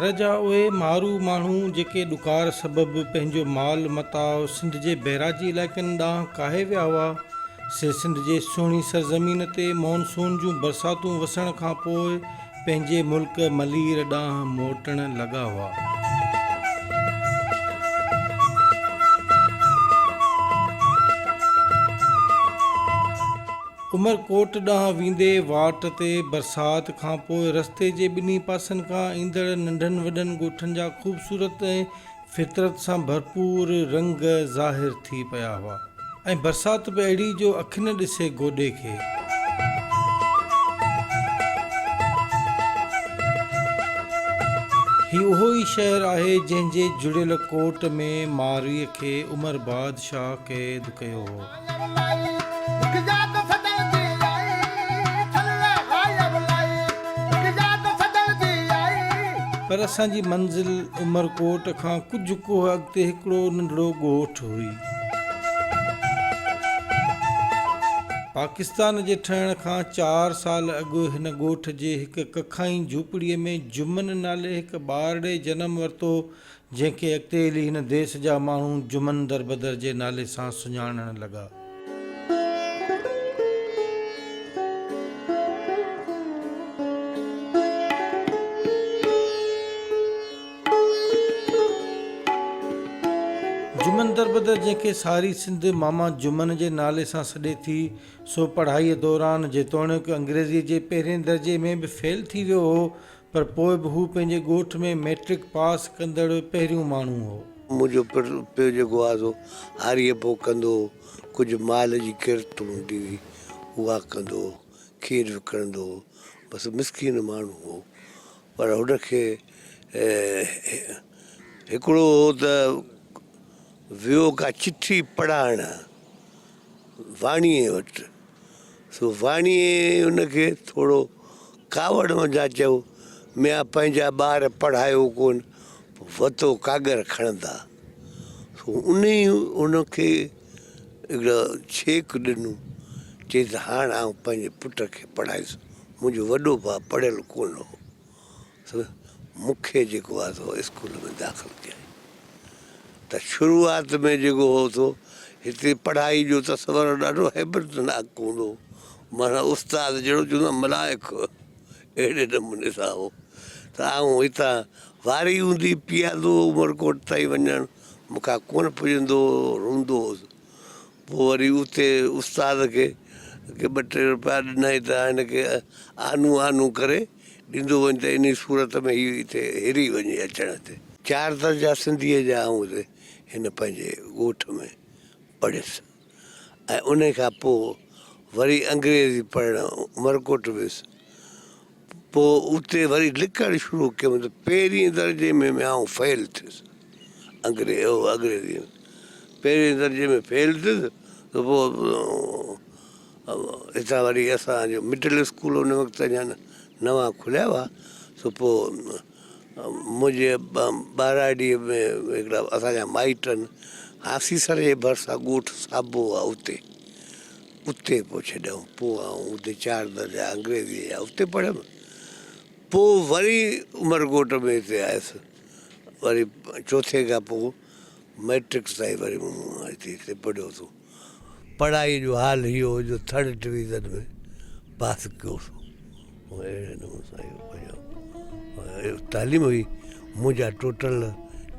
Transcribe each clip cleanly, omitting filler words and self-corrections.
ٿر جا اهي مارو ماڻهو جيڪي ڏڪار سبب پنهنجو مال متاع سنڌ جي بئراجي علائقن ڏانهن ڪاهي ويا هئا، سي سنڌ جي سهڻي سرزمين تي مون سون جون برساتون وسڻ کان پوء پنهنجي ملڪ ملير ڏانهن موٽڻ لڳا هئا. عمرڪوٽ ڏانهن ويندي واٽ تي برسات کان پوء رستي جي ٻنهي پاسن کان ايندڙ ننڍن وڏن ڳوٺن جا خوبصورت ۽ فطرت سان ڀرپور رنگ ظاهر ٿي پيا هئا ۽ برسات به اهڙي جو اک نه ڏسي گوڏي کي. هي اهو ئي شهر آهي جنهن جي جڙيل ڪوٽ ۾ مارويء کي عمر بادشاهه قيد ڪيو هو. پر اسان جي منزل عمرڪوٽ کان ڪجهه ڪوهه اڳتي هڪڙو ننڍڙو ڳوٺ هئي. پاڪستان جي ٺهڻ کان چار سال اڳ هن ڳوٺ جي هڪ ڪکائين جهوپڙيء ۾ جمن نالي هڪ ٻارڙي جنم ورتو جنهن کي اڳتي هلي هن ديس جا ماڻهو جمن دربدر جي نالي سان سڃاڻڻ لڳا. جمن دربدر جنهن کي ساري سنڌ ماما جمن جي نالي سان سڏي ٿي، سو پڙهائيء دوران جيتوڻيڪ انگريزيء جي پهرين درجي ۾ به فيل ٿي ويو هو، پر پوء به هو پنهنجي ڳوٺ ۾ مئٽرڪ پاس ڪندڙ پهريون ماڻهو هو. منهنجو پيء جيڪو آهي سو هاريء پوک ڪندو هو، ڪجهه مال جي ڪرت هوندي هئي اها ڪندو هو، کير وڪڻندو هو، بس مسڪين ماڻهو هو. پر هن کي هڪڙو هو ته ويو ڪا چٺي پڙهائڻ واڻيي وٽ. سو واڻيي هن کي ٿورو ڪاوڙ منجهان چيو، ميان پنهنجا ٻار پڙهايو ڪونه، وتو ڪاڳر کڻندا. سو انهي هن کي هڪڙو ڇيڪ ڏنو، چيس ته هاڻ آئون پنهنجي پٽ کي پڙهائيس. منهنجو وڏو ڀاء پڙهيل ڪونه هو، سو مون کي جيڪو آهي سو اسڪول ۾ داخل ڪيائين. ته شروعات ۾ جيڪو هو سو هتي پڙهائي جو تصور ڏاڍو هيبتناڪ هوندو هو. معنيٰ استاد جهڙو چوندا آهن ملائڪ اهڙي نموني سان هو ته آئون هتان واري هوندي پيادو عمرڪوٽ تائين وڃڻ مون کان ڪونه پڄندو هو، روئندو هوس. پوء وري اتي استاد کي ڪي ٻه ٽي روپيا ڏنائين ته هن کي آنو آنو ڪري ڏيندو وڃ ته انهي صورت ۾ هي هتي هري وڃي اچڻ تي. چار درجا سنڌيء جا آئون اتي هن پنهنجي ڳوٺ ۾ پڙهيس ۽ انهي کان پوء وري انگريزي پڙهڻ عمرڪوٽ ويس. پوء اتي وري لکڻ شروع ڪيم ته پهرين درجي ۾ ۾ آئون فيل ٿيس انگريزي ۾ پهرين درجي ۾ فيل ٿيس ته پوء هتان وري اسان جو مڊل اسڪول ان وقت اڃا نوان کليا هئا سو پوء منهنجي ٻهراڙيء ۾ هڪڙا اسان جا مائٽ آهن هاسيسر جي ڀرسان ڳوٺ صابو آهي اتي اتي پوء ڇڏيائون. پوء آئون اتي چار درجا انگريزيء جا اتي پڙهيم. پوء وري عمرڪوٽ ۾ هتي آيس. وري چوٿين کان پوء مئٽرڪ تائين وري مون هتي هتي پڙهيو سو. پڙهائيء جو حال اهو هو جو ٿرڊ ڊويزن ۾ پاس ڪيو سو. اهڙي نموني سان اهو پنهنجو تعليم هئي. منهنجا ٽوٽل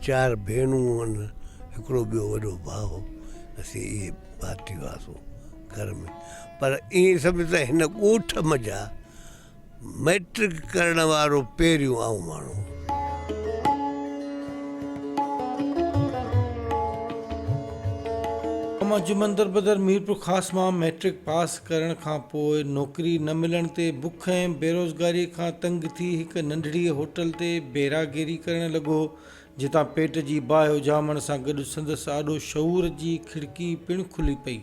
چار ڀيڻون هئن، هڪڙو ٻيو وڏو ڀاء هو. اسين اهي ڀاتي هئاسون گهر ۾. پر ائين سمجهه ته هن ڳوٺ منجهان مئٽرڪ ڪرڻ وارو پهريون آئون ماڻهو هوس. مان جمن دربدر ميرپورخاص مان مئٽرڪ پاس ڪرڻ کان پوء نوڪري نه ملڻ تي بک ۽ بيروزگاريء کان تنگ ٿي هڪ ننڍڙيء هوٽل تي بيراگيري ڪرڻ لڳو، جتان پيٽ جي باهه اجهامڻ سان گڏ سندس آڏو شعور جي کڙڪي پڻ کلي پئي.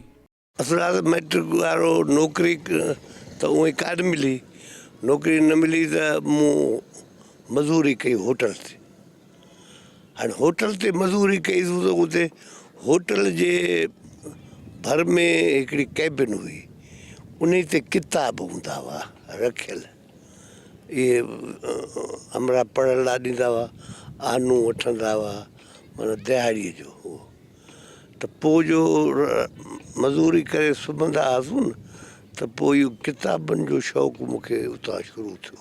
اصل مئٽرڪ وارو نوڪري ته اونئن ئي ڪانه ملي. نوڪري نه ملي ته مون مزوري ڪئي هوٽل تي. هاڻي هوٽل تي مزوري ڪئي سون ته اتي هوٽل جي ڀر ۾ هڪڙي ڪئبن هئي. انهي تي ڪتاب هوندا هئا رکيل. اهي همراهه پڙهڻ لاء ڏيندا هئا، آنو وٺندا هئا، معنيٰ دهاڙيء جو هو. ته پوء جو مزوري ڪري سمهندا هئاسون نه ته پوء اهو ڪتابن جو شوق مون کي اتان شروع ٿيو،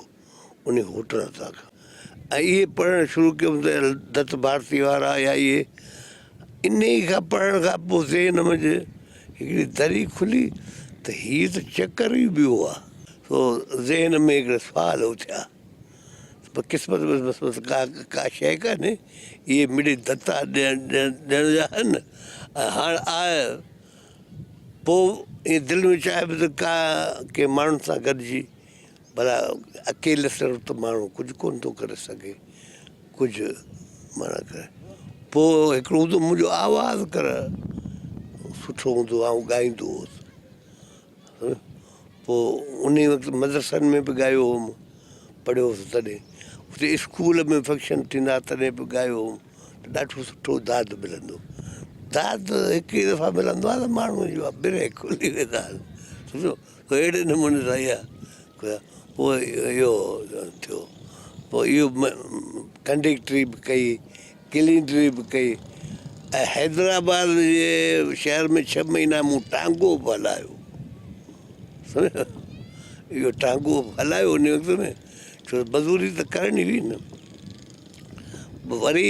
انهي هوٽل تان کان. ۽ اهي پڙهڻ شروع ڪيم ته دت ڀارتي وارا يا اهي انهي کان پڙهڻ کان پوء ذهن منجهه هڪڙي دري کلي ته هي ته چڪر ئي ٻيو آ. سو ذهن ۾ هڪڙا سوال اٿيا ته قسمت ۾ بس ڪا ڪا شيء ڪانهي، اهي مڙئي دتا ڏيڻ ڏيڻ جا آهن ۽ هاڻ آء پوء ائين دل ۾ چاهي به ته ڪا ڪنهن ماڻهن سان گڏجي ڀلا اڪيلي سر ته ماڻهو ڪجهه ڪونه ٿو ڪري سگهي ڪجهه معنيٰ ڪري پوء هڪڙو هوندو منهنجو آواز ڪر سٺو هوندو آئون ڳائيندو هوس پوء انهي وقت مدرسن ۾ به ڳايو هوم پڙهيو هوس تڏهن اتي اسڪول ۾ فنڪشن ٿيندا تڏهن به ڳايو هوم ته ڏاڍو سٺو داد ملندو داد هڪ ئي دفعا ملندو آهي ته ماڻهو جو برهه کلي ويندا آهن سمجهو اهڙي نموني سان اها پوء اهو ٿيو پوء اهو ڪنڊيڪٽري به ڪئي ڪلينڊري به ڪئي ۽ حيدرآباد جي شهر ۾ ڇهه مهينا مون ٽانگو به هلايو سمجهيو اهو ٽانگو به هلايو ان وقت ۾ ڇو ته مزوري ته ڪرڻي هئي نه وري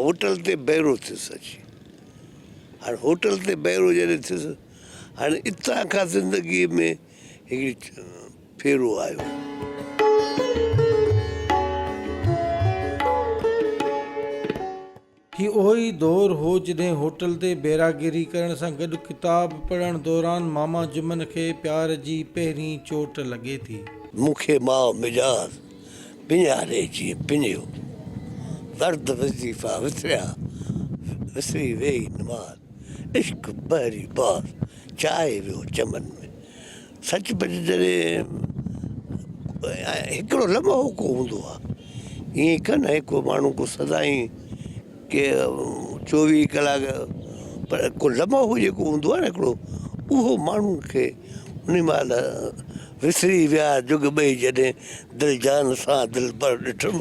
هوٽل تي بيرو ٿيس اچي هاڻي هوٽل تي بيرو جڏهن ٿيس هاڻي اتان کان زندگيء ۾ هڪڙي ڦيرو آيو. هي اهو ئي دور هو جڏهن هوٽل تي بيراگيري ڪرڻ سان گڏ ڪتاب پڙهڻ دوران ماما جمن کي پيار جي پهرين چوٽ لڳي ٿي. مون کي ماء مجاز پڃاري جيئن پڃيو، ورد وظيفا وسريا، وسري ويئي نماز، عشق بحري باز چاهي ويو چمن ۾. سچ پچ جڏهن هڪڙو لمحو ڪو هوندو آهي ائين ڪانه آهي ڪو ماڻهو ڪو سدائين ڪي چوويهه ڪلاڪ پر ڪو لمحو جيڪو هوندو آهي نه هڪڙو اهو ماڻهو کي ان مهل وسري ويا جڳ ٻئي جڏهن دل جان سان دلبر ڏٺم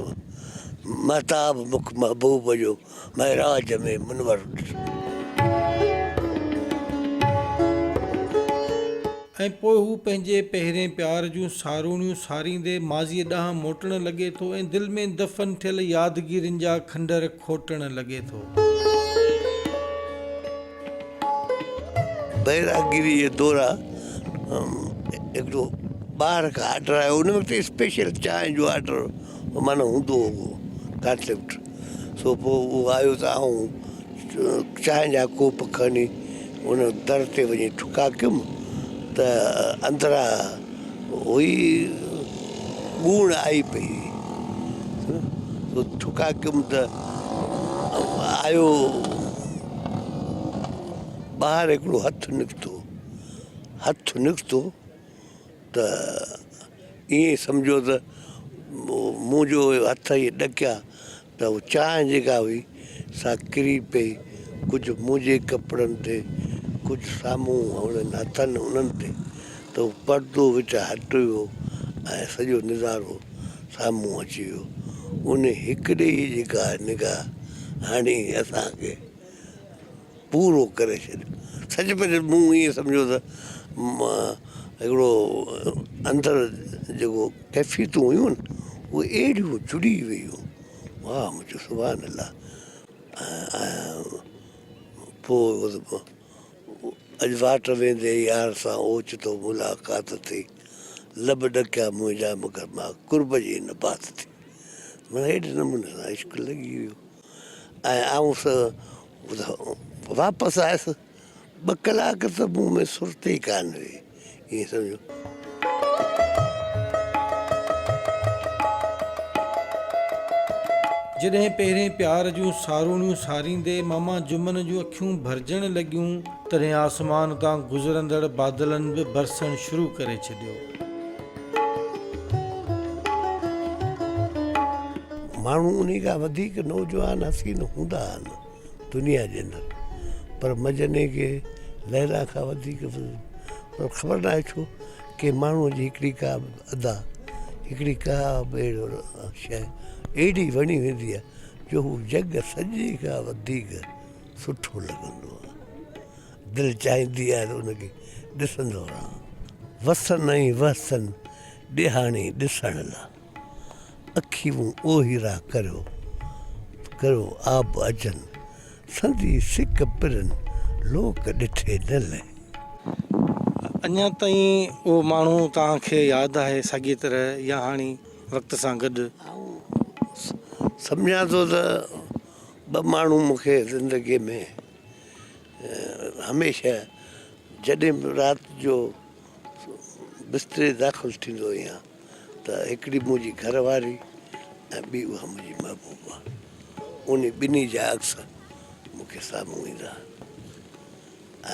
مهتاب مک محبوب جو معراج ۾ منور ڏٺم. ۽ پوء هو پنهنجي پهرين پيار جون ساروڻيون ساريندي ماضيء ڏانهن موٽڻ لڳي ٿو ۽ دل ۾ دفن ٿيل يادگيرين جا کنڊر کوٽڻ لڳي ٿو. بيراگيريء جي دوران هڪڙو ٻاهر کان آرڊر آيو، ان وقت اسپيشل چانهه جو آرڊر معنيٰ هوندو هو ڪانسيپٽ. سو پوء اهو آيو ته آئون چانهه جا ڪوپ کڻي ان در تي وڃي ٺڪا ڪيم ته اندران هئي ڳوڻ آئي پئي هئي. سو ٺڪا ڪيم ته آيو ٻاهر هڪڙو هٿ نڪتو، هٿ نڪتو ته ائين سمجهو ته منهنجو هٿ ائين ڏڪيا ته هو چانهه جيڪا هئي سا ڪري پئي، ڪجهه منهنجي ڪپڙن تي، ڪجهه سامهون هنن هٿن انهن تي ته هو پردو وچ هٽ ويو ۽ سڄو نظارو سامهون اچي ويو. ان هڪڙي ئي جيڪا نگاهه هڻي اسان کي پورو ڪري ڇڏيو. سچ پچ مون ائين سمجهيو ته هڪڙو اندر جيڪو ڪيفيتون هيون نه اهي اهڙيون جڙي ويون واهه مون چيو سبحان الله ۽ پوء اڄ واٽ ويندي يار سان اوچتو ملاقات ٿي لب ڏڪيا منهنجا مگر مان قرب جي نه بات ٿي معنيٰ اهڙي نموني سان عشق لڳي ويو ۽ آئون واپس آيس، ٻه ڪلاڪ ته مون ۾ سرت ئي ڪانه هئي، ائين سمجهو. جڏهن پهرين پيار جون ساروڻيون ساريندي ماما جمن جون اکيون ڀرجڻ لڳيون، تڏهن آسمان تان گذرندڙ بادلن به برسڻ شروع ڪري ڇڏيو. ماڻهو انهي کان وڌيڪ نوجوان حسين هوندا آهن دنيا جي اندر پر مجني کي ليلا کان وڌيڪ پر خبر ناهي ڇو ڪنهن ماڻهو جي هڪڙي ڪا ادا هڪڙي ڪا به اهڙو شيء اهڙي وڻي ويندي آهي جو هو جڳ سڄي کان وڌيڪ سٺو لڳندو آهي. دل چاهيندي آهي ته ان کي ڏسندو رهان. وسن ۽ وهسن ڏيهاڻي ڏسڻ لا. اکيون اوهيرا ڪريو ڪريو آب اچن. سندي سڪ پرين لوڪ ڏٺي نه لهي. اڃا تائين اهو ماڻهو توهان کي ياد آهي ساڳيء طرح يا هاڻي وقت سان گڏ؟ آئون سمجهان ٿو ته ٻه ماڻهو مون کي زندگيء ۾ هميشه جڏهن به رات جو بستري داخل ٿيندو آهيان ته هڪڙي منهنجي گهر واري ۽ ٻي اها منهنجي محبوبه انهي ٻنهي جا عڪس مون کي سامهون ايندا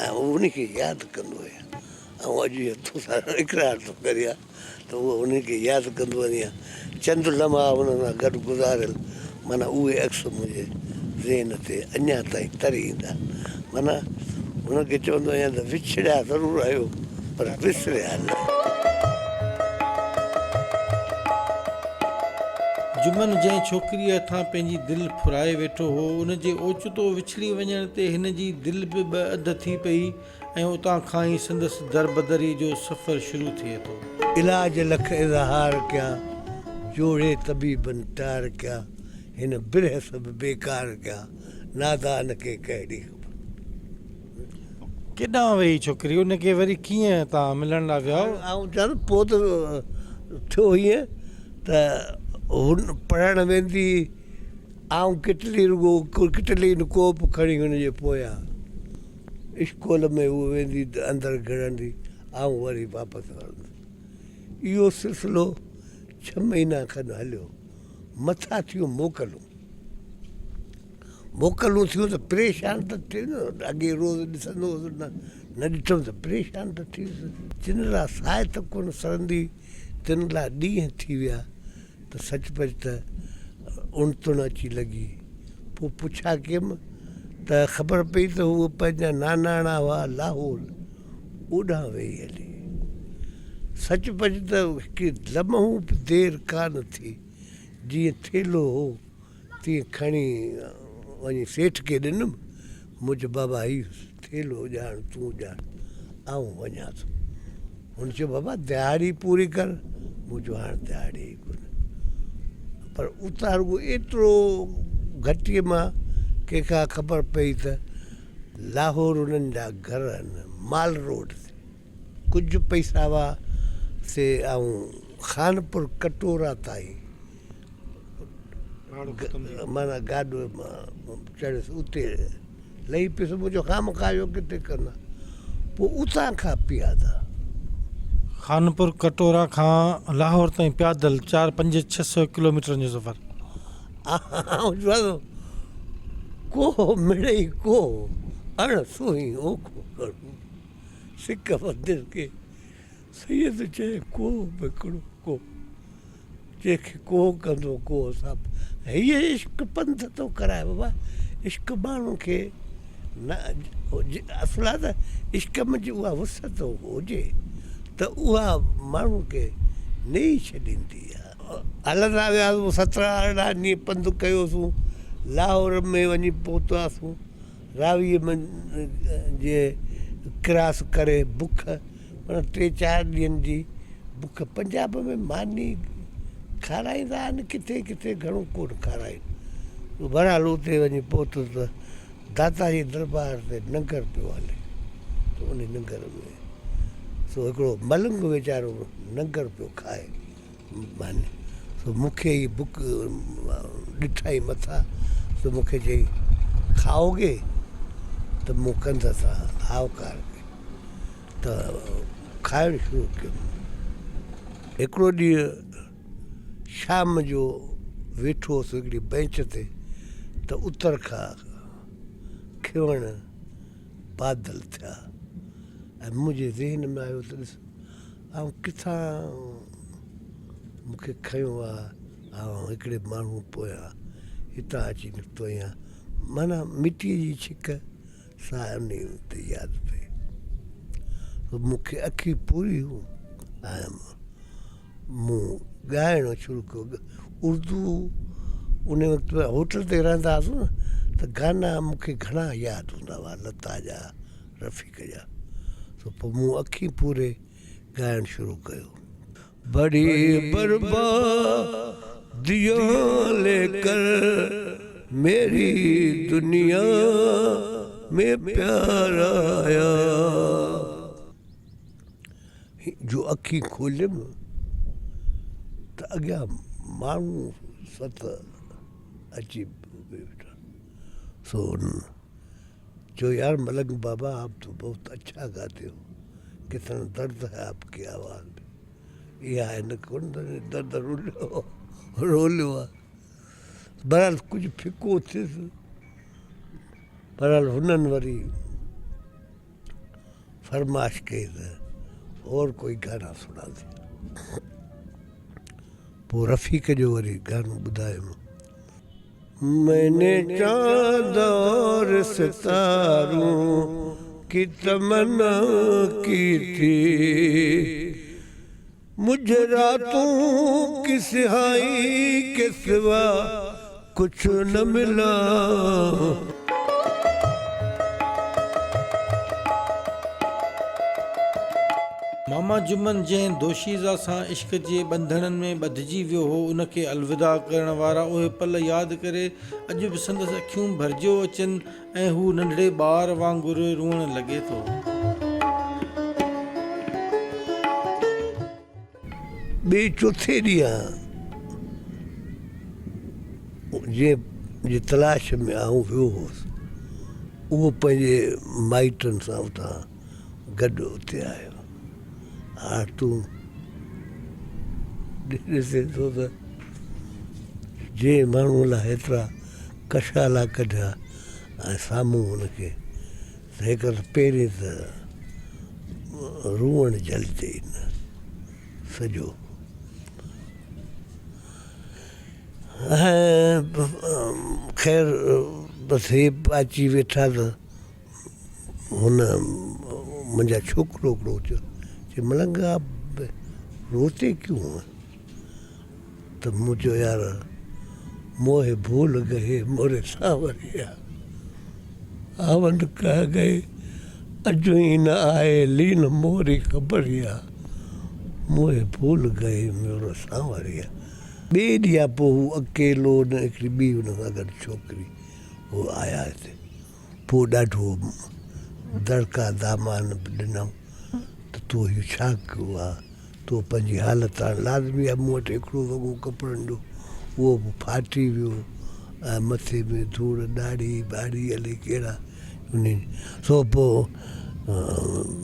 ۽ انهي کي ياد ڪندو آهيان ۽ اڄ اهو توسان اقرار ٿو ڪريان ته اهو انهن کي ياد ڪندو وڃان. چند لمحا انهن سان گڏ گذاريل معنيٰ اهي عڪس منهنجي ذهن تي اڃا تائين تري ايندا. معنيٰ انهن کي چوندو آهيان ته وڇڙيا ضرور آهيو پر وسريا نه. جمن جنهن ڇوڪريء هٿان پنهنجي دل ڦرائي ويٺو هو، ان جي اوچتو وڇڙي وڃڻ تي هن جي دل به ٻه اڌ ٿي پئي. ۽ اتان کان ئي سندس دربدري جو سفر شروع ٿئي ٿو. علاج لک اظهار ڪيا، جوڙي طبيبن تيار ڪيا، هن برهه سڀ بيڪار ڪيا، نادان کي ڪهڙي خبر. ڪيڏانهن وئي ڇوڪري، ان کي وري ڪيئن توهان ملڻ لاء ويا هئو؟ آئون چوان ته پوء ته ٿيو هيئن ته هن پڙهڻ ويندي آئون ڪٽلي رڳو ڪٽلي نه ڪوپ کڻي هن جي پويان. اسڪول ۾ هوء ويندي ته اندر گهڙندي، آئون وري واپس ورندس. اهو سلسلو ڇهه مهينا کن هليو. مٿان ٿيون موڪلون. موڪلون ٿيون ته پريشان ته ٿيس نه. اڳي روز ڏسندو هوس نه، نه ڏٺم ته پريشان ته ٿيس. جن لاء ساهت ڪونه سرندي، تن لاء ڏينهن ٿي ويا ته سچ پچ ته اڻ تڻ اچي لڳي. پوء پڇا ڪيم ته خبر پئي ته هوء پنهنجا ناناڻا هئا لاهور، اوڏانهن ويئي هلي. سچ پچ ته هڪ لمحو به دير ڪانه ٿي، جيئن ٿيلهو هو تيئن کڻي وڃي سيٺ کي ڏنم. مون چيو بابا هي ٿيلهو ڄاڻ تون ڄاڻ، آئون وڃان ٿو. هن چيو بابا دهاڙي پوري ڪر. مون چيو هاڻ دهاڙي ئي ڪونهي. پر اتان رڳو ايترو گهٽيء مان ڪنهن کان خبر پئي ته لاهور انهن جا گهر آهن مال روڊ تي. ڪجهه پئسا هئا سي آئون خانپور ڪٽورا تائين معنيٰ گاڏو مان چڙهيس اتي لهي پيس مون چيو خامخواه اهو ڪٿي ڪندا پوء اتان کان پيادا. خانپور ڪٽورا کان لاهور تائين پيادل چار پنج ڇهه سئو ڪلوميٽرن جو سفر. آئون چوان ٿو ڪوهه مڙئي ڪوهه اڻ سونهين اوکو ڪرون سڪ وڌين کي سيد چئي ڪوهه به هڪڙو ڪوهه جنهن کي ڪوهه ڪندو ڪوهه سان هيء عشق پنڌ ٿو ڪرائي بابا عشق ماڻهو کي نه اصل آهي ته عشق منجهه اها وسعت هجي ته اها ماڻهو کي نيئي ڇڏيندي آهي. هلندا وياسون سترهن ارڙهن ڏينهن پنڌ ڪيوسون لاهور ۾ وڃي پهتاسون راويء ۾ جي ڪراس ڪري بک معنيٰ ٽي چار ڏينهن جي بک پنجاب ۾ ماني کارائيندا آهن ڪٿي ڪٿي گهڻو ڪونه کارائين بهرحال اتي وڃي پهتس ته داتا جي دربار تي ننگر پيو هلي ته ان ننگر ۾ سو هڪڙو ملنگ ويچارو ننگر پيو کائي ماني سو مون کي هي بک ڏٺائين مٿان سو مون کي چيائين کائوگي ته مون ڪنڌ سان هائوڪار ڪئي ته کائڻ شروع ڪيم. هڪڙو ڏينهن شام جو ويٺو هوس هڪڙي بئنچ تي ته اتر کان کيوڻ بادل ٿيا ۽ منهنجي ذهن ۾ آيو ته ڏس آئون ڪٿان مون کي کنيو آ، آئون هڪڙي ماڻهو پويان هتان اچي نڪتو آهيان. معنيٰ مٽيء جي ڇڪ سا انهيء تي ياد پئي. مون کي اکيون پوريون آيم. مون ڳائڻ شروع ڪيو. اردو ان وقت هوٽل تي رهندا هئاسون نه ته گانا مون کي گهڻا ياد هوندا هئا لتا جا رفيق جا سو پوء مون اکين پوري ڳائڻ شروع ڪيو. بڙي برباديان ليڪر ميري دنيا ۾ پيار آيا. جو اکين کوليم ته اڳيان ماڻهو ست اچي ويٺا. سو چيو يار ملنگ بابا آپ تو بهت اڇا گاتي هو ڪتنا درد هي آپ ڪي آواز ۾ اها هن ڪونه درد روليو روليو آ بهرحال ڪجهه ڦڪو ٿيس بهرحال هنن وري فرمائش ڪئي ته اور ڪوئي گانا سنا the. پوء رفيق جو وري گانو ٻڌايم. مين ني چاند اور ستارون ڪي تمنا ڪي ٿي مجهي راتون ڪي سهائي ڪي سوا ڪجهه نه ملا. ماما جمن جنهن دوشيزه سان عشق جي ٻنڌڻن ۾ ٻڌجي ويو هو، ان کي الوداع ڪرڻ وارا اهي پل ياد ڪري اڄ به سندس اکيون ڀرجيو اچن ۽ هو ننڍڙي ٻار وانگر روئڻ لڳي ٿو. ٻئي چوٿين ڏينهن جنهن جي تلاش ۾ آئون ويو هوس، اهو پنهنجي مائٽن سان اتان گڏ اتي آيو. هاڻ تون ڏسين ٿو ته جنهن ماڻهوء لاء هيترا ڪشالا ڪڍيا ۽ سامهون هن کي ته هيڪر پهرين ته روئڻ جهلجي ئي نه سڄو ۽ خير بس هي اچي ويٺا ته هن منهنجا ڇوڪرو هڪڙو چيو چي ملنگ آپ روتي ڪيون هو ته مون چيو يار موهي ڀول گئي موري سانوريا آوند ڪهه گئي اجو ئي نه آئي لين موري خبريا موهي ڀول گئي مورو سانوريا. ٻئي ڏينهن پوء هو اڪيلو نه هڪڙي ٻي هن سان گڏ ڇوڪري هو آيا هتي پوء ڏاڍو دڙڪا دامان به ڏنائون ته تو هيء ڇا ڪيو آ؟ تو پنهنجي حالت هاڻ لازمي آ، مون وٽ هڪڙو وڳو ڪپڙن جو اهو به ڦاٽي ويو ۽ مٿي ۾ ڌوڙ ڏاڙهي ٻاڙهي الائي ڪهڙا انهي سو پوء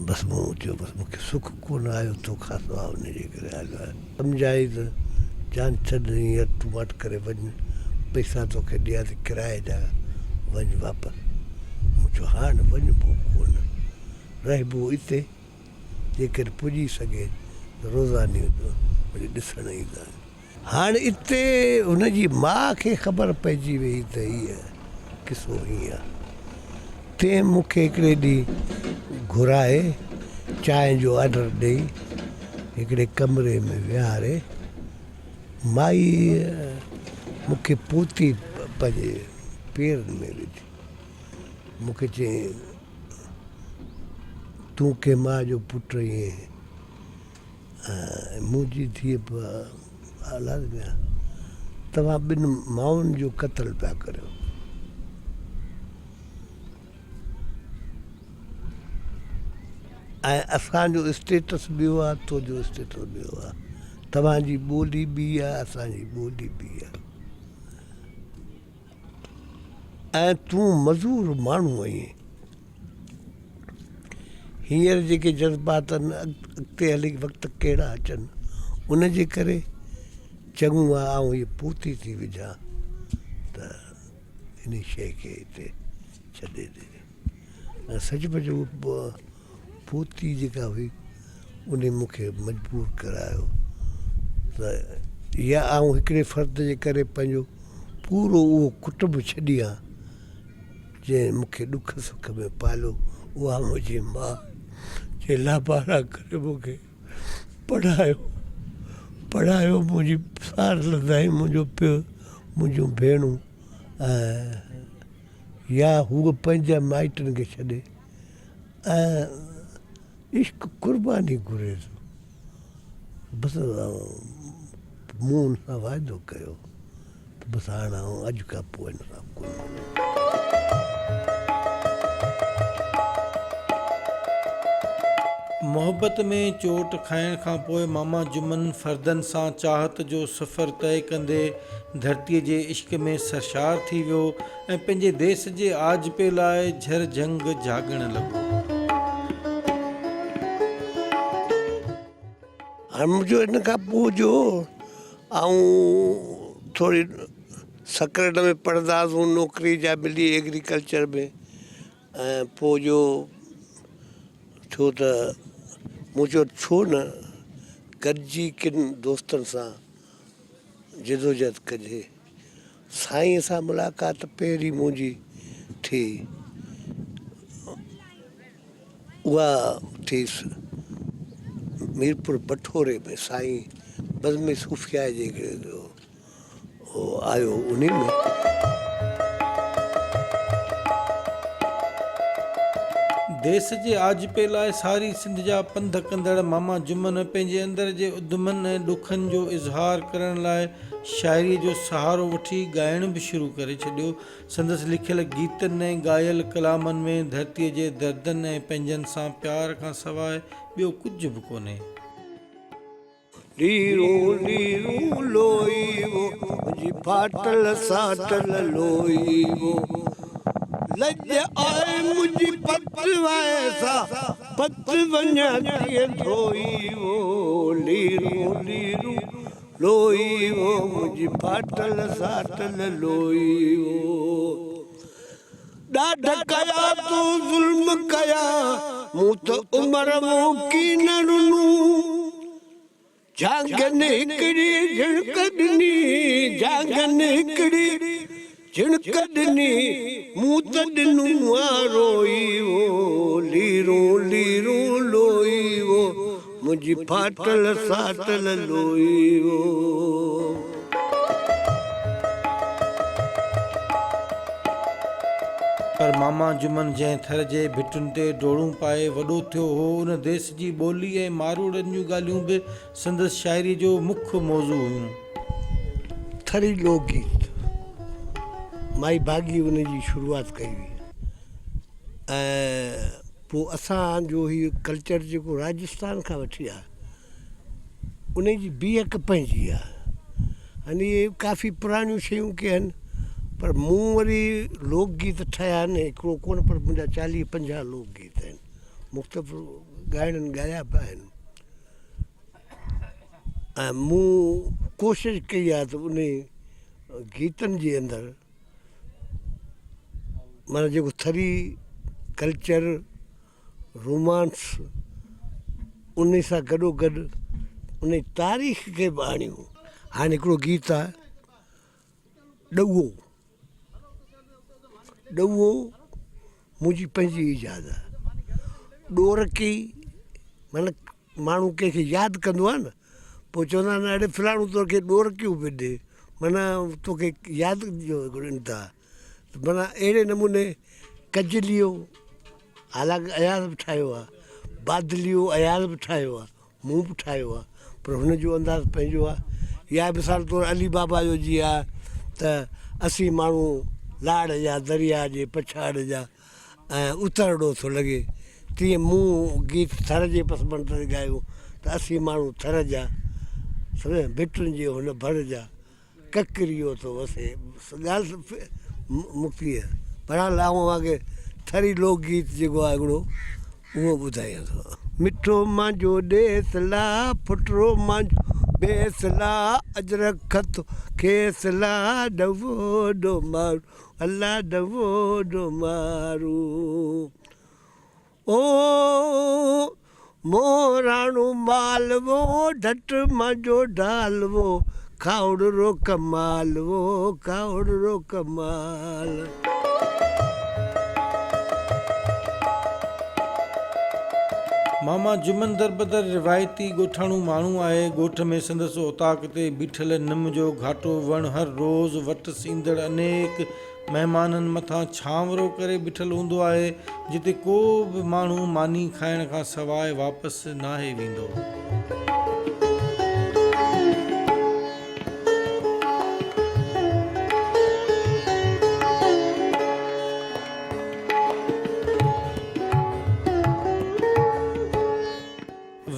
بس مون چيو بس مون کي سک ڪونه آيو توکان سواء انهي جي ڪري هليو آيس. سمجهائي ته جان ڇڏ هينئر تون واٽ ڪري وڃ، پئسا توکي ڏيان ٿي ڪرائي جا، وڃ واپس. مون چيو هاڻ وڃبو ڪونه، رهبو اتي، جيڪڏهن پڄي سگهي ته روزاني وري ڏسڻ ايندا. هاڻ اتي هن جي ماء کي خبر پئجي ويئي ته هيء قصو هيئن آ. تنهن مون کي هڪڙي ڏينهن گهرائي چانهه جو آرڊر ڏيئي هڪڙي ڪمري ۾ ويهاري مائيء مون کي پوتي پنهنجي پيرن ۾ وڌي. مون کي چيائين، تون ڪنهن ماء جو پٽ آهين ۽ منهنجي ڌيء به اولاد ۾ آهي. توهان ٻن مائن جو قتل پيا ڪريو. ۽ اسان جو اسٽيٽس ٻيو آهي، تنهنجو اسٽيٽس ٻيو آهي. توهان جي ٻولي ٻي آهي، اسان جي ٻولي ٻي آهي. ۽ تون مزور ماڻهو آهين. هينئر جيڪي جذبات آهن، اڳتي هلي وقت ڪهڙا اچن، ان جي ڪري چڱو آهي آئون هيء پوتي ٿي وجهان ته انهي شيء کي هتي ڇڏي ڏجي. ۽ سچ پچ هوء پوتي جيڪا هئي انهي مون کي مجبور ڪرايو ته يا آئون هڪڙي فرد جي ڪري پنهنجو پورو اهو ڪٽنب ڇڏي هان جنهن مون کي ڏک سک ۾ پاليو اها منهنجي ماء جنهن لابارا ڪري مون کي پڙهايو. پڙهايو منهنجي سار لڌائين منهنجو پيء منهنجون ڀيڻون ۽ يا هوء پنهنجي مائٽن کي ڇڏي ۽ عشق قرباني گهري ٿو بس مون ان سان واعدو ڪيو ته بس هاڻ آئون اڄ کان پوء هن سان ڪونه ملندس. محبت ۾ چوٽ کائڻ کان پوء ماما جمن فردن سان چاهت جو سفر طئي ڪندي ڌرتيء جي عشق ۾ سرشار ٿي ويو ۽ پنهنجي ديس جي آجپي لاء جھر جھنگ جھاڳڻ لڳو. هاڻ منهنجو ان کان پوء جو آئون ٿوري سڪرنڊ ۾ پڙهندا هئاسون نوڪري جا ملي ايگريڪلچر ۾ ۽ پوء جو ٿيو ته مون چيو ڇو نه گڏجي ڪن دوستن سان جدوجهد ڪجي. سائينء سان ملاقات پهرين منهنجي ٿي اها ٿي ميرپور بٺوري ۾ سائين بزم صوفياء جي هڪڙي آيو انهي ۾. ديس جي آجپي لاء ساري سنڌ جا پنڌ ڪندڙ ماما جمن پنهنجي اندر جي اڌمن ۽ ڏکن جو اظهار ڪرڻ لاء شاعريء جو سهارو وٺي ڳائڻ به شروع ڪري ڇڏيو. سندس لکيل گيتن ۽ ڳايل ڪلامن ۾ ڌرتيء جي دردن ۽ پنهنجن سان پيار کان سواء ٻيو ڪجهه به ڪونهي. ليرون ليرون لوئي وو منهنجي ڦاٽل ساٽل لوئي وو لڄ آئي منهنجي پت وائي سا پت وڃان ڪيئن ڌوئي وو ليرون ليرون لوئي وو منهنجي ڦاٽل ساٽل لوئي وو ڏاڍ ڪيا تو ظلم ڪيا مون ته عمر مون ڪين رنو جھانگن هڪڙي جھڻڪ ڏني جھانگن هڪڙي جھڻڪ ڏني مون ته ڏنو آ روئي وو ليرون ليرون لوئي وو منهنجي ڦاٽل ساٽل لوئي وو. پر ماما جمن جنهن ٿر جي ڀٽن تي ڊوڙون پائي وڏو ٿيو هو، ان ديس جي ٻولي ۽ ماروئڙن جون ڳالهيون به سندس شاعريء جو مک موضوع هيون. ٿري لوڪ گيت مائي ڀاڳي ان جي شروعات ڪئي هئي ۽ پوء اسان جو هي ڪلچر جيڪو راجستان کان وٺي آ ان جي بيهڪ پنهنجي آ يعني اهي ڪافي پراڻيون شيون ڪي آهن پر مون وري لوڪ گيت ٺاهيا آهن هڪڙو ڪونه پر منهنجا چاليهه پنجاهه لوڪ گيت آهن مختلف ڳائڻن ڳايا به آهن ۽ مون ڪوشش ڪئي آهي ته ان گيتن جي اندر معنيٰ جيڪو ٿري ڪلچر رومانس ان سان گڏو گڏ ان تاريخ کي به آڻيون. هاڻي هڪڙو گيت آهي ڏوئو ڏوئو منهنجي پنهنجي ايجاد آهي ڏورڪي معنيٰ ماڻهو ڪنهن کي ياد ڪندو آهي نه پوء چوندا آهن اڙي فلاڻو توکي ڏورڪيون پيو ڏي معنيٰ توکي ياد جو هڪڙو انتها ته معنيٰ اهڙي نموني ڪجليو حالانڪ اياز به ٺاهيو آهي بادليو اياز به ٺاهيو آهي مون به ٺاهيو آهي پر هن جو انداز پنهنجو آهي يا مثال طور علي بابا جو جيئن آهي ته اسين ماڻهو لاڙ جا درياء جي پڇاڙ جا ۽ اترڙو ٿو لڳي، تيئن مون گيت ٿر جي پس منظر ڳايو ته اسين ماڻهو ٿر جا، سمجهيو، ڀٽن جي هن ڀر جا، ڪڪريو ٿو وسي. ڳالهه مڪتي آهي. بهرحال آئون اوهان کي ٿري لوڪ گيت جيڪو آهي هڪڙو اهو ٻڌايان ٿو. مٺو مانجو ڏيس لا، ڦٽرو مانجو بيس لا، اجرڪ ٿو کيس لا، ڏوو ڏومارو. الله ڏوو ڏومارو او موراڻو مالوو ڍٽ مانجو ڍالوو کاهوڙ رو ڪمالوو کاهوڙ رو ڪمال. ماما جمن دربدر روايتي ڳوٺاڻو ماڻهو آهي. ڳوٺ ۾ سندس اوطاق تي بيٺل نم جو گهاٽو وڻ هر روز وٽس ايندڙ انيڪ مهمانن مٿان ڇانورو ڪري بيٺل هوندو آهي، جتي ڪو به ماڻهو ماني کائڻ کان سواء واپس ناهي ويندو.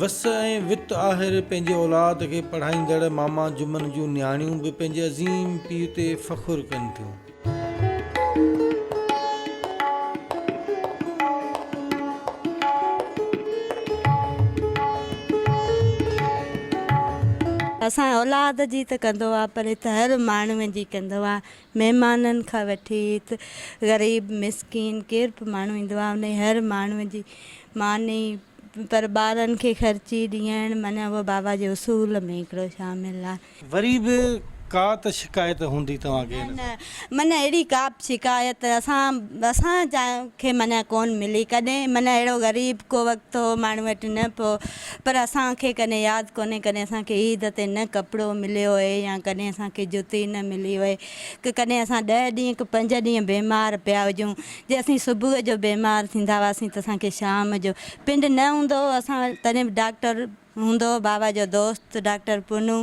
وس ۽ وت آهر پنهنجي اولاد کي پڙهائيندڙ ماما جمن جون نياڻيون به پنهنجي عظيم پيء تي فخر ڪن ٿيون. اسان اولاد جي ته ڪندو آ پر هت هر ماڻهو جي ڪندو آ مهمانن کان وٺي هت غريب مسڪين ڪير به ماڻهو ايندو آ انهي هر ماڻهو جي ماني پر ٻارن کي خرچي ڏيڻ معنيٰ اهو بابا جي اصول ۾ هڪڙو شامل آ. وري به ڪا ته شڪايت هوندي توهان کي هن نه معنيٰ اهڙي ڪا به شڪايت اسان اسان کي معنيٰ ڪون ملي ڪڏهن معنيٰ اهڙو غريب ڪو وقت هو ماڻهو وٽ نه پيو پر اسان کي ڪڏهن ياد ڪونهي ڪڏهن اسان کي عيد تي نه ڪپڙو مليو هي يا ڪڏهن اسان کي جتي نه ملي هئي ڪه ڪڏهن اسان ڏهه ڏينهن ڪه پنج ڏينهن بيمار پيا هجون جي اسين صبح جو بيمار ٿيندا هئاسين ته اسان کي شام جو پنڊ نه هوندو هو اسان تڏهن به ڊاڪٽر هوندو هو بابا جو دوست ڊاڪٽر پنهون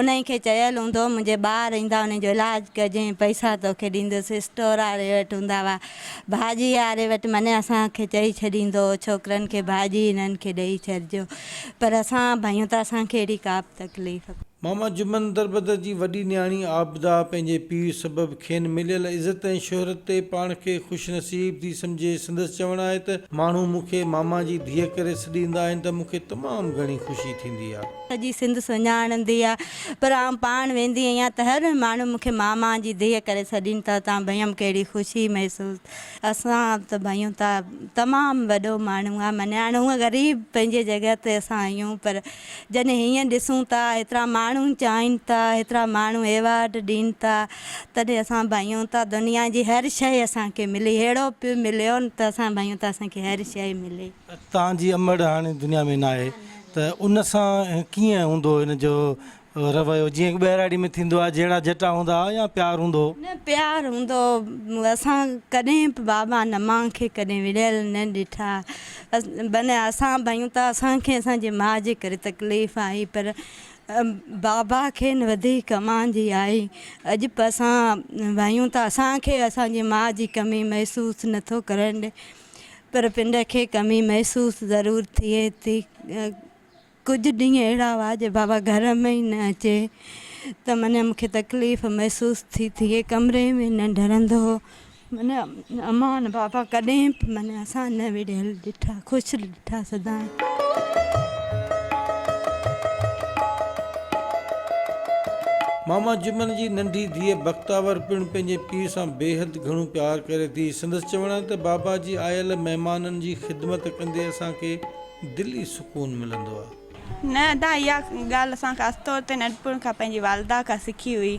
انهي کي چيل هوندو هو منهنجي ٻار ايندا انهي جو علاج ڪجين پئسا توکي ڏيندس اسٽور واري وٽ هوندا هئا ڀاڄي واري وٽ مني اسان کي چئي ڇڏيندو هو ڇوڪرن کي ڀاڄي هنن کي ڏئي ڇڏجو پر اسان ڀانيون ته اسان کي اهڙي ڪا به تڪليف ماما جمن دربدر جي وڏي نياڻي عابده پنهنجي پيء سبب کين مليل عزت ۽ شهرت تي پاڻ کي خوش نصيب ٿي سمجهي. سندس چوڻ آهي ته ماڻهو مون کي ماما جي ڌيء ڪري سڏيندا آهن ته مون کي تمام گهڻي خوشي ٿيندي آهي. سڄي سنڌ سڃاڻندي آ پر آئون پاڻ ويندي آهيان ته هر ماڻهو مون کي ماما جي ڌيء ڪري سڏين ٿا تان ڀيم ڪهڙي خوشي محسوس اسان ته ڀيون ٿا تمام وڏو ماڻهو آ معني هاڻ هونء غريب پنهنجي جڳهه تي اسان آهيون پر جڏهن هيئن ڏسون ٿا هيترا ماڻهو چاهين ٿا هيترا ماڻهو ايوارڊ ڏين ٿا تڏهن اسان ڀانيون ٿا دنيا جي هر شيء اسان کي ملي ههڙو پيء مليو نه ته اسان ڀانيون ٿا اسان کي هر شيء ملي. توهان جي امڙ هاڻي دنيا ۾ ناهي ته ان سان ڪيئن هوندو هن جو رويو جيئن ٻهراڙي ۾ ٿيندو آهي جهيڙا جهٽا هوندا هئا يا پيار هوندو هو؟ نه پيار هوندو هو اسان ڪڏهن به بابا نمان کي ڪڏهن وڙهيل نه ڏٺا بنهه اسان ڀيون ته اسان کي اسان جي ماء جي ڪري تڪليف آئي پر بابا کي نه وڌيڪ امان جي آئي اڄ به اسان ڀيون ته اسان کي اسان جي ماء جي ڪمي محسوس نٿو ڪرڻ ڏي پر پنڊ کي ڪمي محسوس ضرور ٿئي ٿي. ڪجهه ڏينهن اهڙا هئا جو بابا گهر ۾ ئي نه اچي ته معنيٰ مون کي تڪليف محسوس ٿي ٿئي ڪمري ۾ نه ڍرندو هو معنيٰ امان بابا ڪڏهن به معنيٰ اسان نه وڙهيل ڏٺا خوش ڏٺا سدائين. ماما جمن جي ننڍي ڌيء بختاور پڻ پنهنجي پيء سان بيحد گهڻو پيار ڪري ٿي. سندس چوڻ آهي ته بابا جي آيل مهمانن جي خدمت ڪندي اسان کي دلي سڪون ملندو آ. نه ادا اها ڳالهه اسان خاص طور تي ننڍپڻ کان پنهنجي والده کان سکي هئي.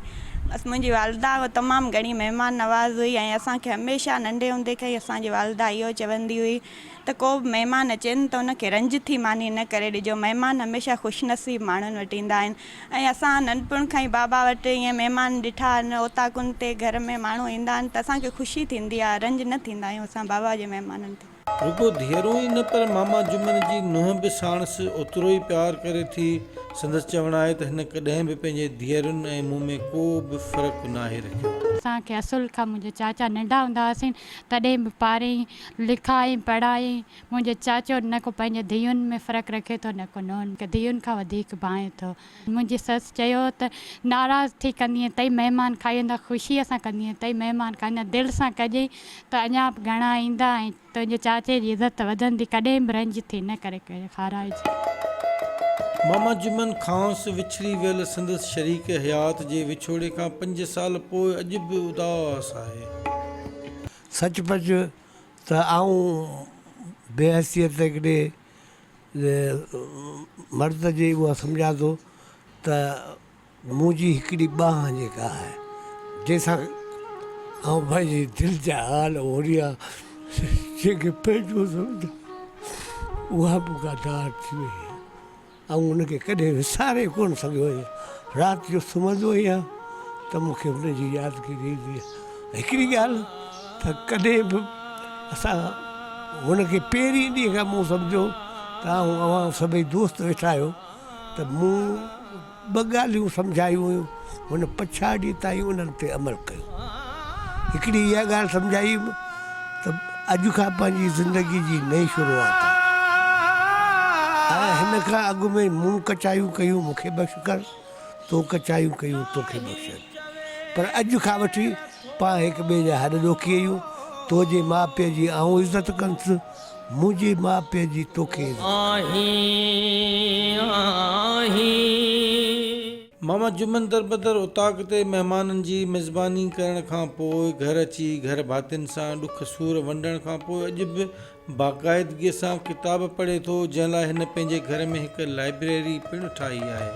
بس منهنجي والده تمام گهڻي مهمان نواز هئي ۽ اسان کي هميشه ننڍي هوندي کان ئي اسان جي والده اهو چوندي هئي ته ڪو به مهمان اچين ته ان کي رنج ٿي ماني نه ڪري ڏجو مهمان هميشه خوش نصيب ماڻهن وٽ ايندا آهن ۽ اسان ننڍپڻ کان ئي بابا وٽ ائين مهمان ڏٺا آهن اوطاقن تي گهر ۾ ماڻهو ايندا آهن ته اسان کي خوشي ٿيندي آهي رنج نه ٿيندا آهيون اسان بابا جي مهمانن تي. رڳو ڌيئرون ئي نه پر ماما جمن جي نونهن به ساڻس اوترو ئي پيار ڪري ٿي. سندس چوڻ آهي ته هن ڪڏهن به پنهنجي ڌيئرن ۽ مون ۾ ڪو به فرق ناهي رکيو. اسان کي اصل کان منهنجو چاچا ننڍا هوندا هئاسين تڏهن به پارين لکائين پڙهائين منهنجو چاچو نه ڪو پنهنجي ڌيئن ۾ فرق رکي ٿو نه ڪو نونهن کي ڌيئن کان وڌيڪ ڀانئي ٿو. منهنجي سس چيو ته ناراض ٿي ڪندينء تئي مهمان کائيندا خوشيء سان ڪندينء تئي مهمان کائيندا دل سان ڪجئين ته اڃا به گهڻا ايندا ۽ تنهنجي چاچي جي عزت وڌندي ڪڏهن به رنج ٿي نه ڪري کارائج. ماما جمن کانئس وڇڙي ويل سندس شريڪ حيات جي وڇوڙي کان پنج سال پوء اڄ به اداس آهي. سچ پچ ته آئون بي حيثيت هڪڙي مرد جي اها سمجهان ٿو ته منهنجي هڪڙي ٻانهن جيڪا آهي جنهن سان آئون پنهنجي دل جا حال اوريان جنهن کي پنهنجو سمجهان. اها به غدار ٿي وئي. آئون ان کي ڪڏهن وساري ڪونه سگهيو آهيان. رات جو سمهندو آهيان ته مون کي هن جي يادگيري ايندي آهي. هڪڙي ڳالهه ته ڪڏهن به اسان هن کي پهرين ڏينهن کان مون سمجهيو ته آئون اوهان سڀئي دوست ويٺا آهيو ته مون ٻه ڳالهيون سمجهايون هيون، هن پڇاڙيء تائين انهن تي عمل ڪيو. هڪڙي اها ڳالهه سمجهائي هيم ته اڄ کان پنهنجي زندگيء جي نئين شروعات آهي ۽ هن کان اڳ ۾ مون ڪچايون ڪيون مون کي بخش ڪر، تو ڪچايون ڪيون توکي بخشيم. پر اڄ کان وٺي پاڻ هڪ ٻئي جا هڏ ڏوکي آهيون، تو جي ماء پيء جي آئون عزت ڪندس، منهنجي ماء پيء جي توکي عزت ماما جمن دربدر اوطاق تي مهمانن جي ميزباني ڪرڻ کان پوء گهر اچي گهر ڀاتين سان ڏک سور ونڊڻ کان پوء اڄ به باقاعدگيء سان ڪتاب پڙهي ٿو جنهن لاء هن پنهنجي گهر ۾ هڪ لائبريري پڻ ٺاهي آهي.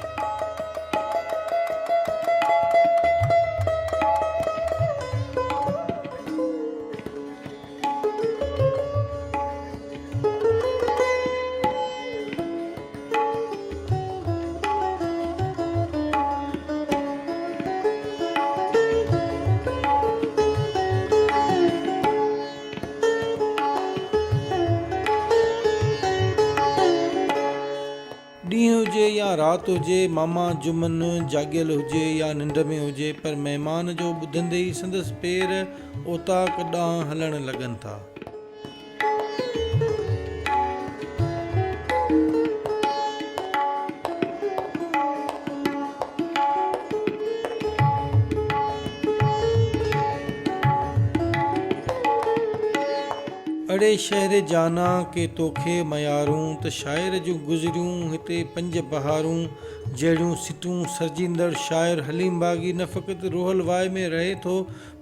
ڏينهن هجي يا رات هجي، ماما جمن جاڳيل هجي يا ننڊ ۾ هجي پر مهمان جو ٻڌندي ئي سندس پير اوطاق ڏانهن هلڻ لڳن ٿا. اڙي شهر جانان ڪي توکي ميارون ته شاعر جون گذريون هتي پنج بهارون جهڙيون سٽون سرجيندڙ شاعر حليم باغي نه فقط روحل واء ۾ رهي ٿو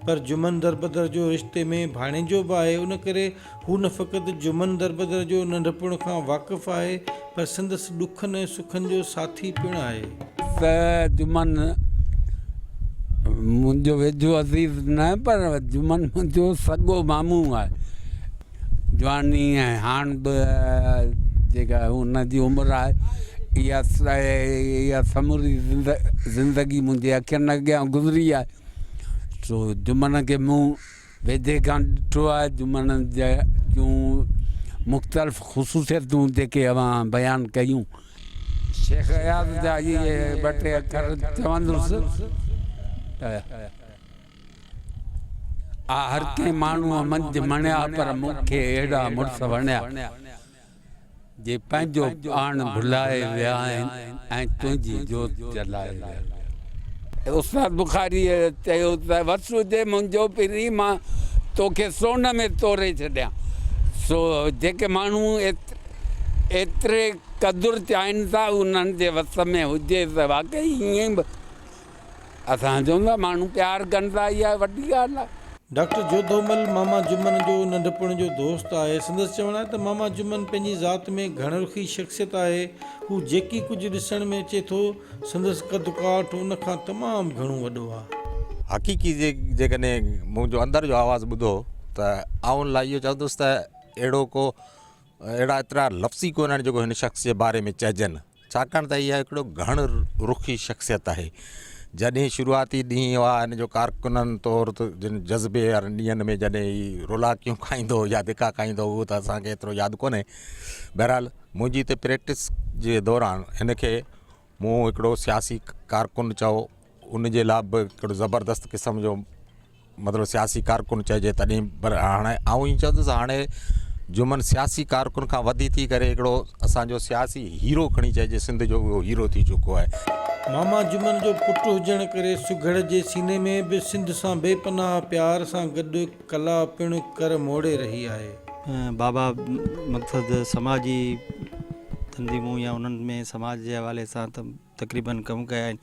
پر جمن دربدر جو رشتي ۾ ڀاڻيجو به آهي ان ڪري هو نه فقط جمن دربدر جو ننڍپڻ کان واقف آهي پر سندس ڏکن ۽ سکن جو ساٿي پڻ آهي. ته جمن منهنجو ويجهو عزيز نه پر جمن منهنجو سڳو مامو آهي. جواني ۽ هاڻ به جيڪا هن جي عمر آهي اها اها سموري زندگي منهنجي اکين اڳيان گذري آهي. سو جمن کي مون ويجهي کان ڏٺو آهي. جمن جون مختلف خصوصيتون جيڪي اوهان بيان ڪيون. شيخ اياز جا اهي ٻه ٽي اکر چوندس ته. آ هر ڪنهن ماڻهوء منجهه مڻيا پر مون کي اهڙا مڙس وڻيا. جي پنهنجو پاڻ ڀلائي ويا آهن ۽ تنهنجي جوت جلائي ويا. استاد بخاريء چيو ته وس هجي منهنجو پرين مان توکي سون ۾ توري ڇڏيان. سو جيڪي ماڻهو ايتري قدر چاهين ٿا انهن جي وس ۾ هجي ته واقعي ائين به اسان چئون ٿا ماڻهو پيار ڪن ٿا اها وڏي ڳالهه آهي. ڊاڪٽر جوڌومل ماما جمن جو ننڍپڻ جو دوست آهي. سندس چوڻ آهي ته ماما جمن پنهنجي ذات ۾ گهڻ رخي شخصيت آهي. هو جيڪي ڪجهه ڏسڻ ۾ اچي ٿو، سندس قد ڪاٺ ان کان تمام گهڻو وڏو آهي. حقيقي جيڪڏهن منهنجو اندر جو آواز ٻڌو ته آئون ان لاء اهو چوندس ته اهڙو ڪو اهڙا ايترا لفظ ئي ڪونهن جيڪو هن شخص جي باري ۾ چئجن. ڇاڪاڻ ته اها هڪڙو گهڻ رخي شخصيت آهي. جڏهن شروعاتي ڏينهن هئا هن جو ڪارڪنن طور ته جن جذبي وارن ڏينهن ۾ جڏهن هي رولاڪيون کائيندو هو يا ڌڪا کائيندو هو اهو ته اسان کي ايترو ياد ڪونهي. بهرحال منهنجي هتي پريڪٽس جي دوران هن کي مون هڪڙو سياسي ڪارڪن چئو ان جي لاء به هڪڙو زبردست قسم جو مطلب سياسي ڪارڪن چئجي تڏهن پر هاڻي آئون ائين چوندس هاڻي جمن سياسي ڪارڪن کان وڌي ٿي ڪري هڪڙو اسانجو سياسي هيرو کڻي چئجي سنڌ جو اهو هيرو ٿي چڪو آهي. ماما جمن جو پٽ هجڻ ڪري سگهڙ جي سيني ۾ به سنڌ سان بي پناهه پيار سان گڏ ڪلا پڻ ڪر موڙي رهي آهي. بابا مقصد سماجي تنظيمون يا انهن ۾ سماج جي حوالي سان ته تقريبن ڪم ڪيا آهن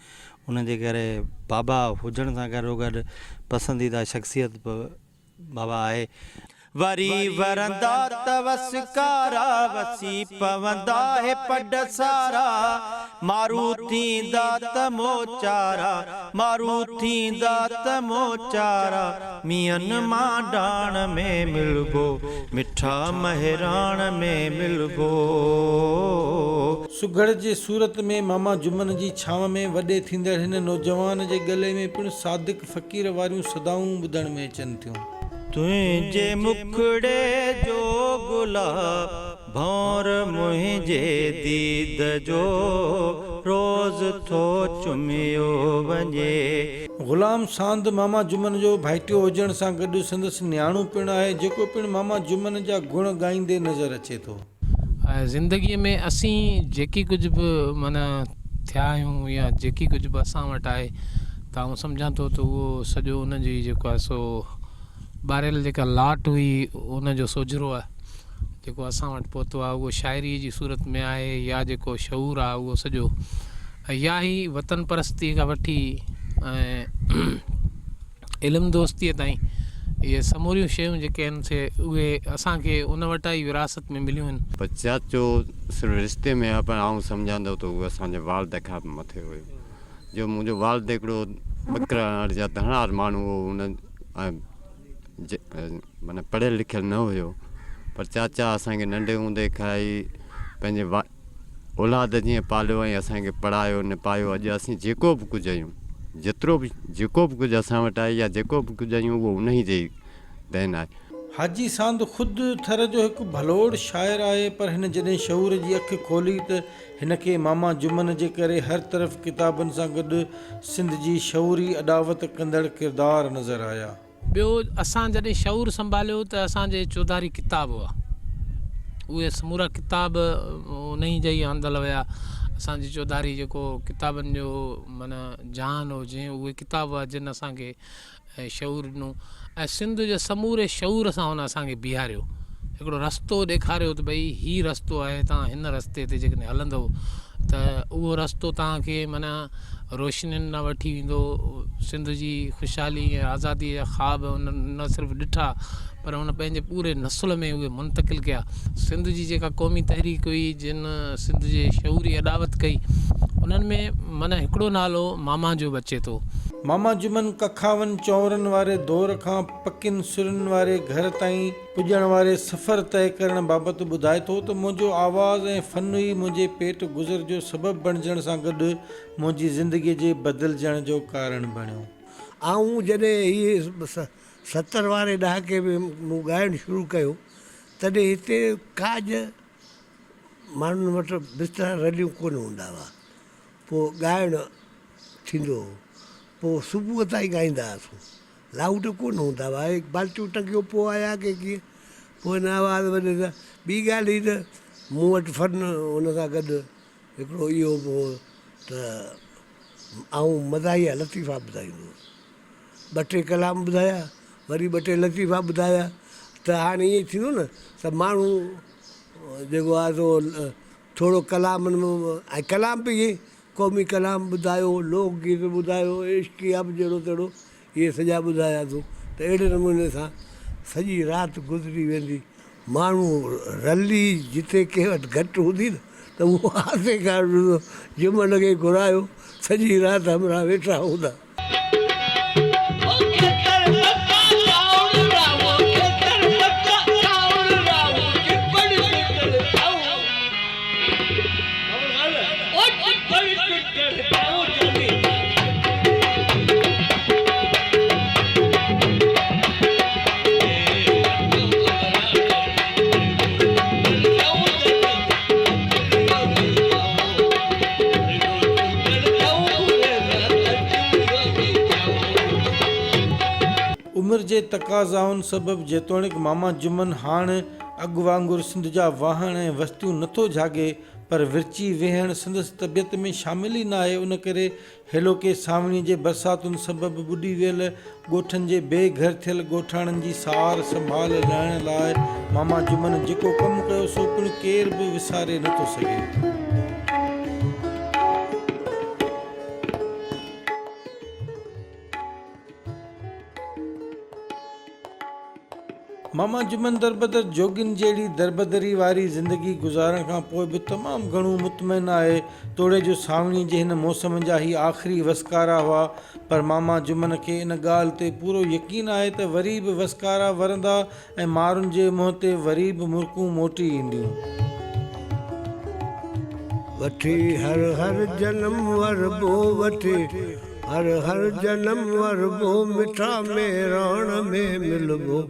ان جي ڪري بابا هجڻ سان گڏوگڏ پسنديده شخصيت به بابا آهي. وري ورندا ته وسڪارا وسي پوندا هي پڊ سارا مارو ٿيندا ته موچارا مارو ٿيندا ته موچارا مينهن مان ڊاڻ ۾ ملبو. مٺا مهراڻ ۾ ملبو. سگهڙ جي صورت ۾ ماما جمن جي ڇانو ۾ وڏي ٿيندڙ هن نوجوان جي ڳلي ۾ پڻ صادق فقير واريون صدائون ٻڌڻ ۾ اچن ٿيون. تنهنجي مکڙي جو گلاب ڀونر منهنجي ديد جو روز ٿو چميو وڃي. غلام ساند ماما جمن جو ڀائٽيو هجڻ سان گڏ سندس نياڻو پڻ آهي جيڪو پڻ ماما جمن جا گڻ ڳائيندي نظر اچي ٿو. زندگيء ۾ اسين جيڪي ڪجهه به معنيٰ ٿيا آهيون يا جيڪي ڪجهه به اسان وٽ آهي ته آئون سمجهان ٿو ته اهو سڄو ان جي جيڪو آهي سو ٻاريل جيڪا لاٽ هئي ان جو سوجهرو آهي جيڪو اسان وٽ پهتو آهي اهو شاعريء جي صورت ۾ آهي يا جيڪو شعور آهي اهو سڄو يا هي وطن پرستيء کان وٺي ۽ علم دوستيء تائين اهي سموريون شيون جيڪي آهن سي اهي اسان کي ان وٽان ئي وراثت ۾ مليون آهن. پر چاچو صرف رشتي ۾ آهي پر آئون سمجهان ٿو ته هو اسان جي والد کان به مٿي هيو جو منهنجو والد هڪڙو ٻڪرار يا ڌنار ماڻهو هو ان معنيٰ پڙهيل لکيل نه هيو پر چاچا اسان کي ننڍي هوندي کان ئي پنهنجي اولاد جيئن پاليو ۽ اسان کي پڙهايو نپايو اڄ اسين جيڪو به ڪجهه آهيون جيترو به جيڪو به ڪجهه اسان وٽ آهي يا جيڪو به ڪجهه آهيون اهو انهي جي ئي دين آهي. حاجي ساند خود ٿر جو هڪ ڀلوڙ شاعر آهي پر هن جڏهن شعور جي اک کولي ته هن کي ماما جمن جي ڪري هر طرف ڪتابن سان گڏ سنڌ جي شعوري اڏاوت ڪندڙ ڪردار نظر آيا. ٻيو اسان جڏهن شعور سنڀاليو ته اسان جي چوڌاري ڪتاب هئا. اهي سمورا ڪتاب انهي جا ئي آندل هيا. اسان جي چوڌاري جيڪو ڪتابن جو معنيٰ جهان هو جنهن اهي ڪتاب هئا جن اسان کي شعور ڏنو ۽ سنڌ جي سموري شعور سان هن اسان کي بيهاريو. هڪڙو رستو ڏيکاريو ته ڀئي هي رستو آهي توهان هن رستي تي جيڪڏهن هلندؤ ته اهو رستو توهان کي معنيٰ روشنين ڏانهن وٺي ويندو سنڌ جي خوشحالي ۽ آزادي جا خواب هن نه صرف ڏٺا پر هن پنهنجي پوري نسل ۾ اهي منتقل ڪيا سنڌ جي جيڪا قومي تحريڪ هئي جن سنڌ جي شعوري اڏاوت ڪئي انهن ۾ معنيٰ هڪڙو نالو ماما جو به اچي ٿو. ماما جمن ڪکاون چونئرن واري دور کان پڪين سرن واري گهر تائين پڄڻ واري سفر طئي ڪرڻ بابت ٻڌائي ٿو ته منهنجو آواز ۽ فن ئي منهنجي پيٽ گذر جو سبب بڻجڻ سان گڏ منهنجي زندگيء جي بدلجڻ جو ڪارڻ بڻيو. آئون جڏهن هي ستر واري ڏهاڪي ۾ مون ڳائڻ شروع ڪيو تڏهن هتي ڪاڄ ماڻهن وٽ بسترا رليون ڪونه هوندا هئا. پوء ڳائڻ ٿيندو هو. پوء صبح تائين ڳائيندا هئاسون. لائوڊ ڪونه هوندا هئا. هي بالٽيون ٽنگيو پوء آيا ڪي ڪيئن پوء هن آواز وڏي ته ٻي ڳالهه هي ته مون وٽ فن ان سان گڏ هڪڙو اهو به هو ته آئون مزاحيه لطيفا ٻڌائيندو هوس. ٻه ٽي ڪلام ٻڌايا وري ٻه ٽي لطيفا ٻڌايا ته هاڻي ائين ٿيندو نه ته ماڻهو جيڪو آهي سو ٿورو ڪلام ان ۾ ۽ ڪلام به ائين قومي ڪلام ٻڌايو، لوڪ گيت ٻڌايو، عشقيه به جهڙو تهڙو اهي سڄا ٻڌايا اٿئون ته اهڙي نموني سان سڄي رات گذري ويندي. ماڻهو رلي جتي ڪنهن وٽ گهٽ هوندي نه ته اهو آسي کان جمن کي گهرايو سڄي رات همراهه ويٺا هوندا. عمر جي تقاضائن سبب جيتوڻيڪ ماما جمن هاڻ اڳ وانگر سنڌ جا واهڻ ۽ وستيون نٿو جهاڳي پر ورچي ويهڻ سندس طبيعت ۾ شامل ئي ناهي ان ڪري هيلوڪي سانوڻي جي برساتن سبب ٻڏي ويل ڳوٺن جي بي گهر ٿيل ڳوٺاڻن جي سار سنڀال لهڻ لاء ماما جمن جيڪو ڪم ڪيو سو پڻ ڪير به وساري نه ٿو سگهي. ماما جمن دربدر جوڳين جهڙي دربدري واري زندگي گذارڻ کان پوء به تمام گهڻو مطمئن آهي. توڙي جو سانوڻي جي هن موسم جا هي آخري وسڪارا هئا پر ماما جمن کي ان ڳالهه تي پورو يقين آهي ته وري به وسڪارا ورندا ۽ مارن جي منهن تي وري به مرڪون موٽي اينديون. وٺي هر هر جنم وربو وٺي هر هر جنم وربو مٺا ميراڻ ۾ ملبو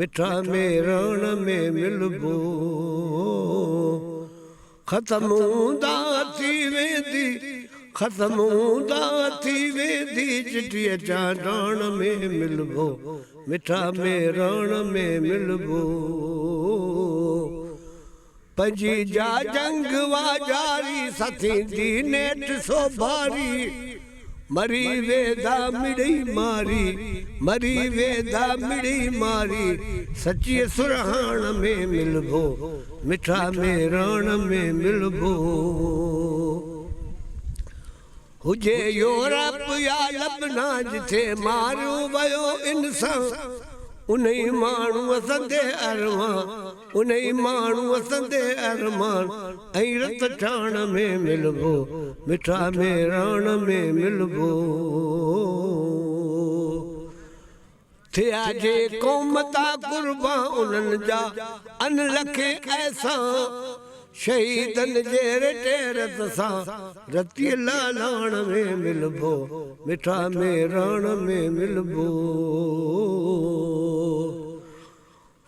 مٺا ميراڻ ۾ ملبو ختم هوندا ٿي ويندي ختم هوندا ٿي ويندي چٽيء چانڊاڻ ۾ ملبو مٺا ميراڻ ۾ ملبو. پنهنجي جا جنگ وا جاري سا ٿيندي نيٺ سوڀاري مري ويندا مڙئي ماري مري ويندا مڙئي ماري سچيء سرهاڻ ۾ ملبو مٺا ميراڻ ۾ ملبو. هجي يورپ يا لبنان جٿي ماريو ويو انسان انهي ماڻهوء سندي ارمان انهي ماڻهوء سندي ارمان ۽ رت ڇاڻ ۾ ملبو مٺا ميراڻ ۾ ملبو. ٿيا جي قوم تان قربان انهن جا ان لکين احسان شهيدن جي ريٽي رت سان رتيء لالاڻ ۾ ملبو مٺا ميراڻ ۾ ملبو.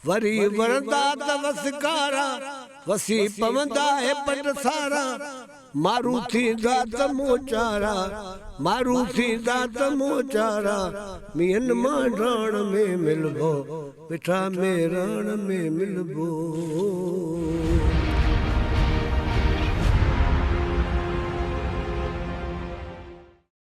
وري ورندا ته وسڪارا، وسي پوندا هي پٽ سارا، مارو ٿيندا ته موچارا، مارو ٿيندا ته موچارا، مينهن مانڊاڻ ۾ ملبو، مٺا ميراڻ ۾ ملبو.